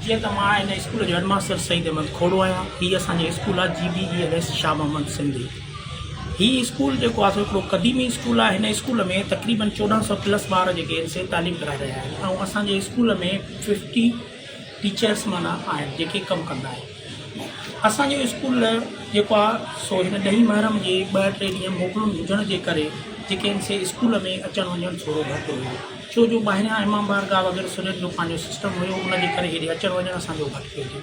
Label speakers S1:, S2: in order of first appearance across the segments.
S1: جيئن ته مان هن اسڪول جو هيڊ ماستر سعيد احمد کوڙو آهيان. هي اسان جو اسڪول آهي G B E L S Shah Muhammad Sindhi. هي اسڪول جيڪو آهي سو هڪڙو قديمي اسڪول آهي. هن اسڪول ۾ تقريبن 14 سو پلس ٻار جيڪي آهن سي تعليم پرائي رهيا آهن ۽ اسان جي اسڪول ۾ ففٽي ٽيچرس معنيٰ آهن جيڪي ڪم ڪندا آهن. اسان جو اسڪول جيڪو آهي سو هن ڏهين محرم جي ٻه ٽي ڏينهن موڪلن هجڻ جي ڪري جيڪي آهن سي اسڪول ۾ اچڻ وڃڻ ٿورو گهٽ هيو. ڇو جو ٻاهريان امام بارگاهه وغيره سنت جو پنهنجو سسٽم هيو ان جي ڪري هيڏي اچڻ وڃڻ اسان جو گهٽ پيو ٿئي.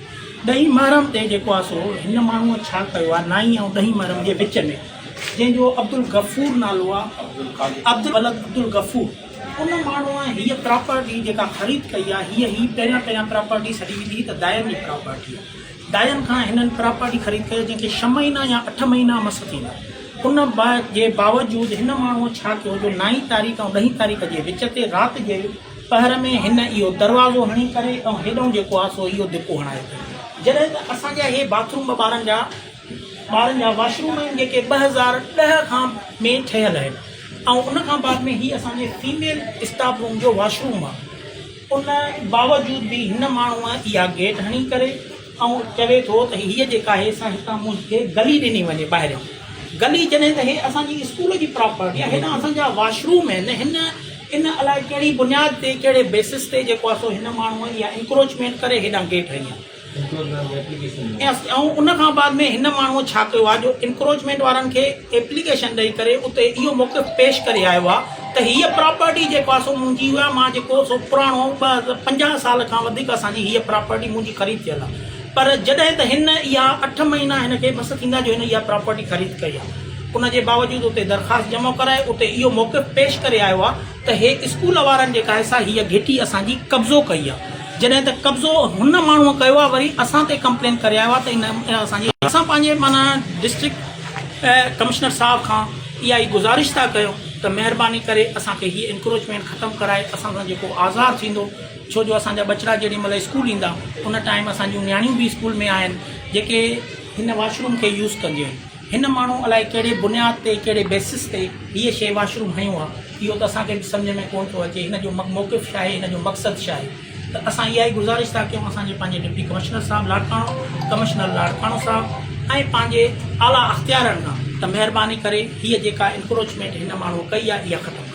S1: ڏهين محرم تي جيڪو آهي سو هن ماڻهوء ڇا ڪيو آهي نائين ۽ ڏهين محرم جي وچ ۾ جنهن جو عبدالغفور نالو آهي عبد ولد عبدالغفور ان ماڻهوء هيء پراپرٽي جيڪا خريد ڪئي آهي هيء هي پهريان پهريان پراپرٽي سڏي ويندي هئي ته داين جي پراپرٽي آهي. داين کان هنن پراپرٽي خريد ڪئي جنهن کي ڇهه مهينا يا اٺ مهينا مس ٿيندا. ان جي باوجود هن ماڻهوء ڇا ڪيو جو نائين تاريخ ۽ ڏهين تاريخ جي وچ تي رات جي پهر ۾ هن اهو دروازو هڻي ڪري ۽ هيڏئون جيڪو آهي سو اهو ڌڪو هڻايو اٿئي. جڏهن ته اسان جا اهي باٿ روم ٻارن جا ٻارن جا واش روم آهن جيڪي 2010 کان ۾ ٺهيل آهن ۽ ان کان بعد ۾ هي اسان جي فيميل اسٽاف روم جو واش روم آهي. ان باوجود به هن ماڻهوء اها گيٽ هڻي ڪري ۽ چوي ٿو ته هيء جيڪا آهي سا هتان مون کي گلي ڏني وڃي ٻاهريان گلي جڏهن ته هي اسان جي اسڪول جي پراپرٽي آهي هيڏانهن اسان جا واش روم آهن هن ان الائي ڪهڙي بنياد تي ڪهڙي بيسس تي جيڪو آهي سو هن ماڻهوء اها انڪروچمينٽ ڪري هيڏانهن گيٽ هنئي آهي. ۽ ان کان بعد ۾ هن ماڻهوء ڇا ڪيو آهي جو انڪروچمينٽ وارن کي ايپليڪيشن ڏئي ڪري اتي اهو موقف پيش ڪري آيو آهي ته هيء پراپرٽي جيڪو آهي سو منهنجي آهي مان جيڪو سو پراڻو 50 سال کان وڌيڪ اسان جي هيء پراپرٽي منهنجي خريد ٿيل آهي پر جڏهن ته هن اها اٺ مهينا هن کي مس ٿيندا جو هن اها پراپرٽي خريد ڪئي آهي ان جي باوجود اتي درخواست جمع ڪرائي اتي اهو موقف پيش ڪري آيو آهي ته هي اسڪول وارن جيڪا آهي سا هيء گهٽي اسان جي قبضو ڪئي آهي جڏهن ته قبضو هن ماڻهوء ڪيو آهي وري اسان تي ڪمپلين ڪري آيو آهي ته ان اسان جي اسان پنهنجي معنيٰ ڊسٽرڪٽ ڪمشنر صاحب کان اها ئي گذارش ٿا ڪيون ته مهرباني ڪري اسان کي هي انڪروچمينٽ ختم ڪرائي اسان سان جيڪو آزار ٿيندو ڇو جو اسان جا ٻچڙا جيڏي مهل اسڪول ايندا ان ٽائيم اسان جون نياڻيون به اسڪول ۾ آهن جيڪي هن واش روم کي يوز ڪنديون آهن هن ماڻهو الائي ڪهڙي بنياد تي ڪهڙي بيسس تي هيء شيء واش روم هنيو آ اهو ته اسان کي به سمجهه ۾ ڪونه ٿو اچي هن جو موقف ڇا آهي هن جو مقصد ڇا آهي ته اسان اها ئي گذارش ٿا ڪيون اسان جي پنهنجي ڊپٽي ڪمشنر صاحب لاڙڪاڻو ڪمشنر لاڙڪاڻو صاحب ۽ پنهنجي اعليٰ اختيارن کان ته مهرباني ڪري هيء جيڪا انڪروچمينٽ هن ماڻهو ڪئي آ اها ختم ڪري.